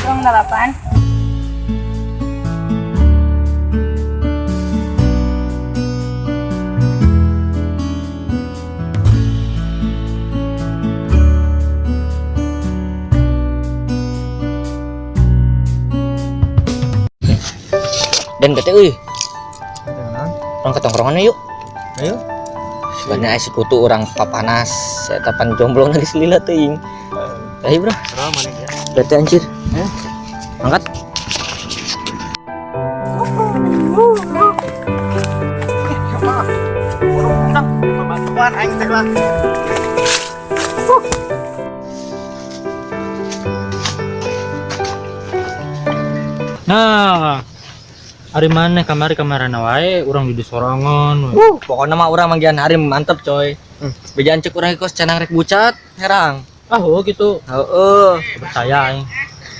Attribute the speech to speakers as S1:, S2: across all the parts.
S1: 08.
S2: Dan kata euy, urang ke tongkrongan yuk.
S3: Ayo.
S2: Sebenarnya aya sekutu urang papanas, eta pan jomblo geus lila teuing. Ayo bro,
S3: Serah mana ya?
S2: berarti anjir.
S3: Eh?
S2: Angkat.
S3: Bantuan aing teh lah.
S4: Nah, ari maneh kamari kamarana wae urang di sorangan.
S2: Pokoknya mah urang manggihan hari mantep coy. Bejaan cek urang kos cenang rek bucat, herang.
S4: Ah, oh gitu.
S2: Heeh.
S4: Teu percaya aing.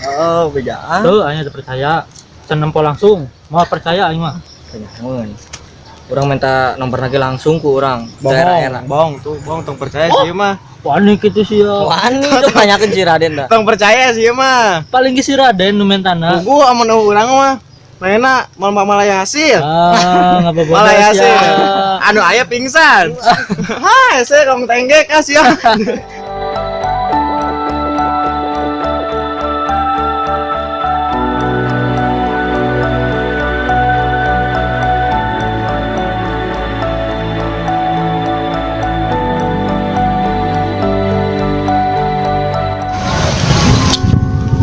S2: Heeh, bejaan.
S4: Tuh, aing teu percaya. Can nempo langsung. Mau percaya aing mah.
S2: Kanyahoan. Urang minta nomor lagi langsung ku urang.
S3: Bohong, bohong tuh, bohong tong percaya sih mah.
S4: Wani kitu sih ya.
S2: Wani tuh tanyakeun si Raden dah.
S3: Tong percaya sih mah.
S4: Paling ge si Raden nu mentana.
S3: Gua amun urang mah. Mainna mal malaya hasil.
S4: Ah, ngaboboda
S3: Malaya
S4: sia.
S3: hasil. Anu aya pingsan. Hai, saya kong tenggek ah sia.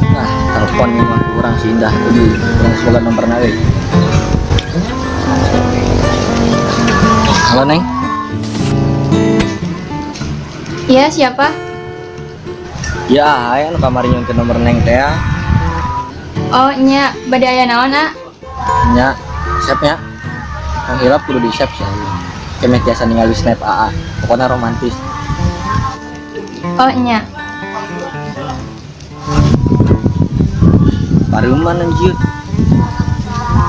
S2: Nah, telepon ini mah kurang si Indah tadi, kurang semoga nomor nawe. Halo Neng,
S1: Iya, siapa?
S2: ya aya nu kamari nyunkeun nomor Neng teh ya.
S1: Oh, nya, bade aya naon, A?
S2: Nya, save nya. Kang hilap kudu di save sih. Kemek biasa ningali snap AA. Pokoknya romantis.
S1: Oh, nya.
S2: Paruman anjir.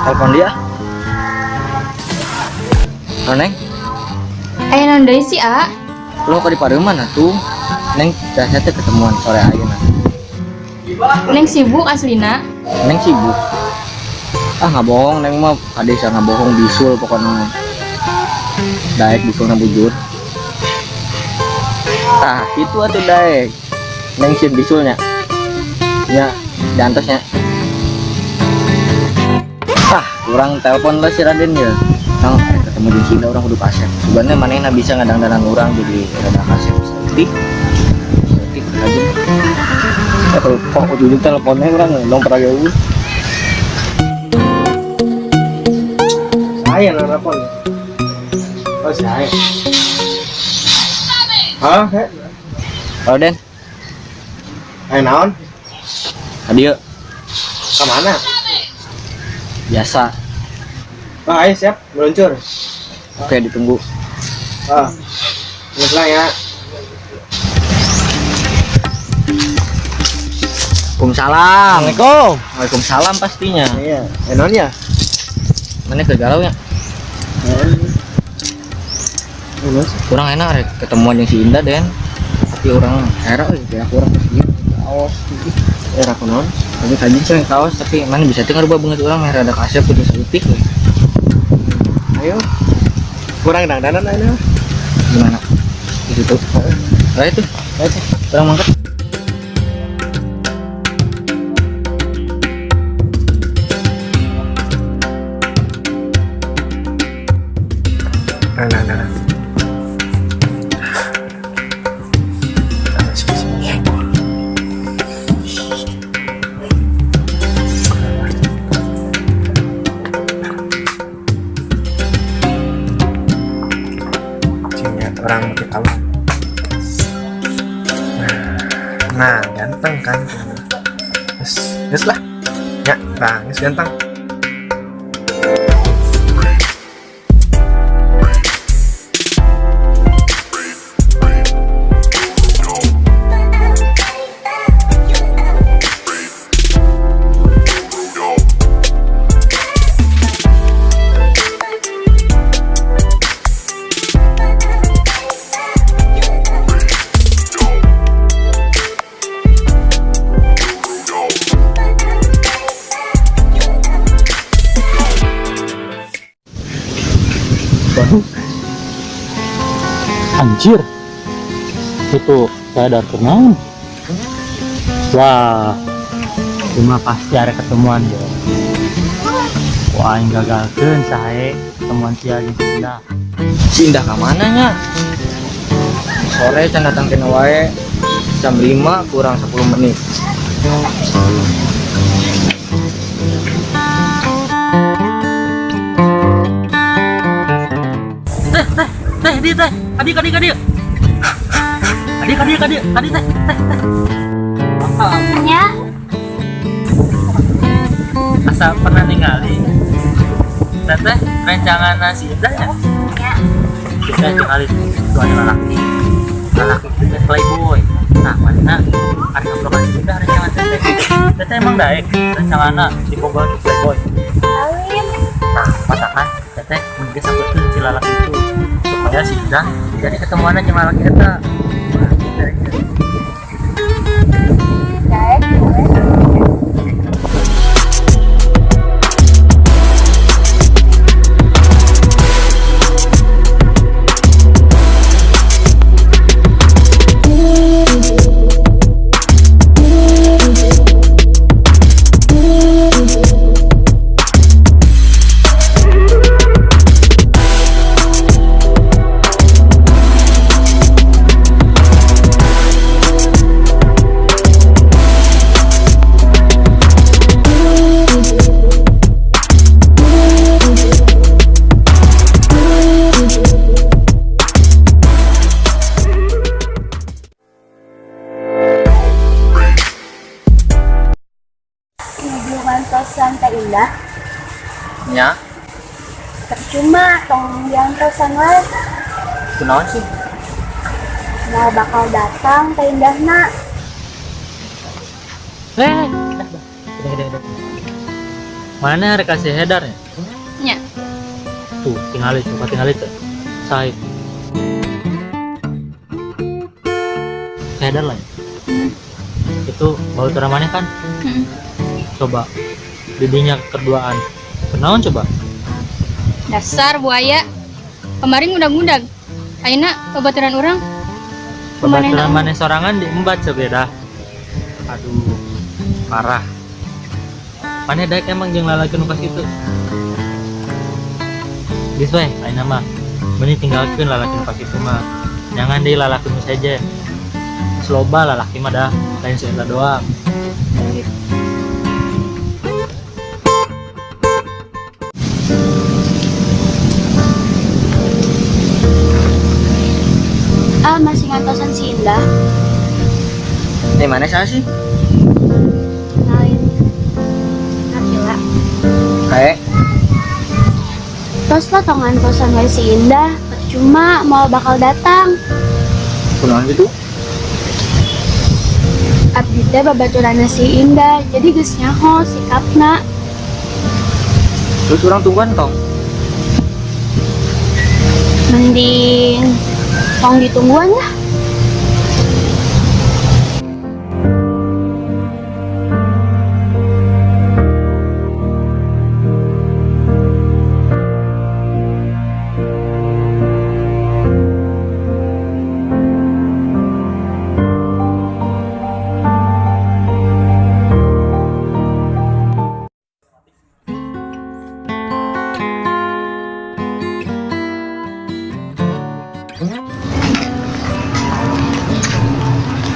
S2: Telepon dia. Halo Neng,
S1: Aya naon deui sih, A?
S2: lo kok di Paruman atuh? Neng, biasa teh ketemuan sore ayeuna.
S1: Neng sibuk aslina.
S2: Neng sibuk. Ah nggak bohong, Neng mah kade bisa nggak bohong bisul pokoknya. Daek bisulna bujur. Tah, itu atuh daek. Neng sieun bisulnya. Ya, diantosnya. Ah, kurang telepon lah si Raden ya. Nang ketemu di sini orang kudu kasep. Sebenarnya manehna bisa ngadangdanan orang jadi rada kasep. Saeutik. Saeutik aja. Ya kalau kok ujung teleponnya orang dong pernah jauh.
S3: Saya nang telepon. Oh, saya. Hah?
S2: Halo Den,
S3: Ayo naon?
S2: tadi yuk
S3: Ke mana?
S2: biasa.
S3: Oh, ayo siap, meluncur.
S2: Oke, ditunggu.
S3: Ah. Geus lah ya.
S2: Waalaikumsalam.
S3: Assalamualaikum.
S2: Waalaikumsalam pastinya.
S3: Iya, naon ya?
S2: Mana ke galau ya? Kurang enak rek ketemuan yang si Indah Den. Tapi orang era euy, kayak kurang kesini kaos gitu.
S3: Era kunaon?
S2: Tapi kaji sih kaos tapi mana bisa teu ngarubah banget urang meh rada kasep kudu saeutik we.
S3: Ayo. Kurang dangdanan ayeuna.
S2: Gimana? Di situ. Lah itu,
S3: Ayo.
S2: kurang mangkat.
S3: Nah, nah, nah. Cingnya orang pakai kalung. Nah, ganteng kan? Yes, yes lah. Ya, nah, yes ganteng.
S4: Anjir. Itu saya dar kunaon? Wah. Cuma pasti ada ketemuan ya. Wah, aing gagalkeun sae ketemuan sia jeung si Indah.
S2: Si Indah ka mana nya? Sore can datang kena wae. Jam 5 kurang 10 menit.
S4: Teh, teh, teh, di teh. Adik, adik, adik. Adik, adik, adik, adik, teh, teh, teh.
S1: Nya,
S4: Asa pernah ningali. Teteh, rencangan si Indah ya?
S1: nya.
S4: Kita ningali itu ada lalaki. Lalaki itu teh playboy. Nah, mana ada ngabrokan si Indah rencangan teteh. Teteh emang daek rencanganna dibogohan ku playboy.
S1: Alim.
S4: Nah, matakan teteh mending sampeurkeun si lalaki itu supaya si Indah jadi ketemuanna jeung lalaki eta. Wah, gitu, gitu.
S1: Daek, boleh. Nuju ngantosan Teh Indah.
S2: Nya,
S5: Percuma tong diantosan wae.
S2: kunaon sih?
S5: Moal bakal datang Teh Indahna.
S4: Eh, dah, dah. Udah, udah, udah. Mana rek kasih Hedar ya?
S1: Nya.
S4: Tuh, tinggal itu, tinggal itu. Saya. Hedar lah ya. Itu bau teramanya kan?
S1: Hmm.
S4: Coba didinya keduaan. Kenaon coba?
S1: Dasar buaya. Kemarin ngudag-ngudag. Ayeuna babaturan urang. Kumaha
S4: Babaturan maneh sorangan diembat sepeda. Aduh, parah. Maneh daek emang jeung lalaki nu kas kitu. Geus we, ayeuna mah. Mending tinggalkeun lalaki nu kas kitu mah. Jangan deui lalaki nu sejen. Sloba lalaki mah dah, lain si eta doang.
S5: Ah, masih ngantosan si Indah.
S2: Eh, mana saha sih?
S5: Lain. Nakila.
S2: Kae,
S5: Tos lah tong ngantosan wae si Indah. Percuma moal bakal datang.
S2: Kunaon gitu?
S5: Abdi teh babaturanna si Indah, jadi geus nyaho sikapna.
S2: Terus urang tungguan tong.
S5: Mending tong ditungguan lah.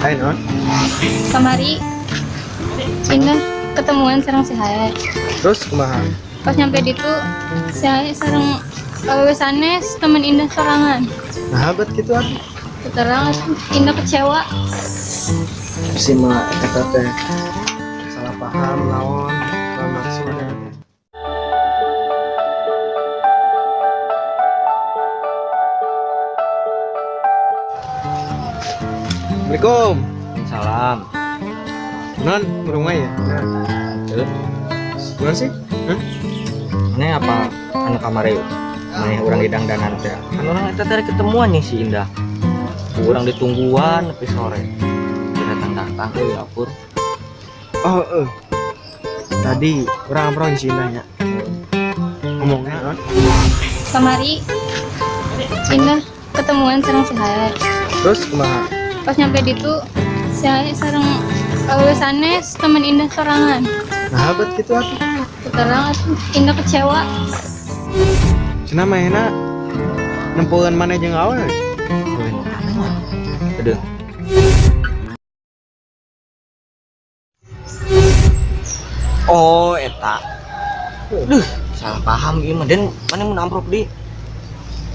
S3: Hai non.
S1: Kamari Indah ketemuan sareng si Hae.
S3: Terus kumaha?
S1: Pas nyampe ditu si Hae sareng awewe sanes temen Indah sorangan.
S3: Nah, bet gitu atuh.
S1: Terang Indah kecewa.
S3: Si mah eta teh salah paham naon, naon maksud eta teh. Assalamualaikum.
S2: Salam.
S3: Non, urang mah ya. Nah,
S2: Terus,
S3: non sih? Hah?
S2: mana apa anu kamari maneh urang didangdanan teh. Kan urang eta teh ketemuan jeung si Indah. Urang ditungguan nepi sore. Datang-datang ke dapur.
S3: Oh, eh. Tadi urang ngobrol si Indah nya. Ngomongnya non.
S1: Kamari Indah Ketemuan sareng si Hae.
S3: Terus kumaha?
S1: Pas nyampe ditu si Hae sareng awewe sanes temen Indah sorangan.
S3: Nah, bet gitu atuh.
S1: Terang atuh Indah kecewa.
S3: Cenah manehna nempoeun maneh jeung awewe.
S2: Aduh. Oh, eta. Duh, salah paham ieu mah. Den, mana mun amprok di?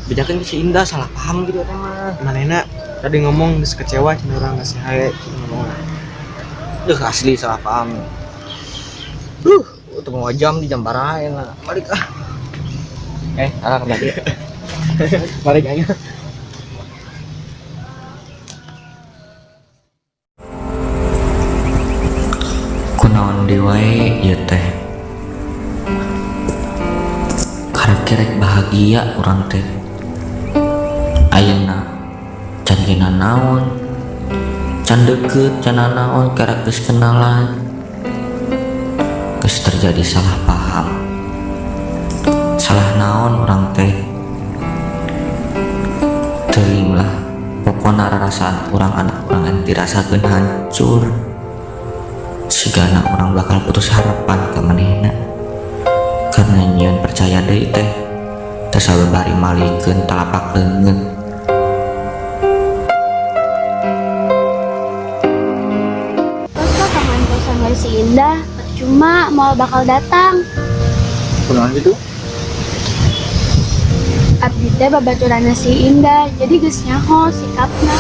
S2: Bejakeun ke si Indah salah paham gitu eta mah.
S3: Manehna tadi ngomong geus kecewa cenah urang ka si Hae ngomong.
S2: Duh, asli salah paham. Duh, udah mau jam di jam baraha lah. Balik ah. Arah kembali. Balik aja.
S6: Kunaon deui wae ieu teh, karek bahagia urang teh ayeuna can kena naon, can deket, can naon, karek geus kenalan geus terjadi salah paham. Salah naon urang teh? Teuing lah, pokona rarasaan urang anak urang anu dirasakeun hancur, sigana urang bakal putus harapan ka manehna karena nyieun percaya deui teh teu sababari malikeun talapak leungeun.
S5: Terus kok kangen sama si Indah, percuma mau bakal datang.
S2: Kunaon gitu?
S5: Abdi teh babaturanna si Indah, jadi geus nyaho sikapna.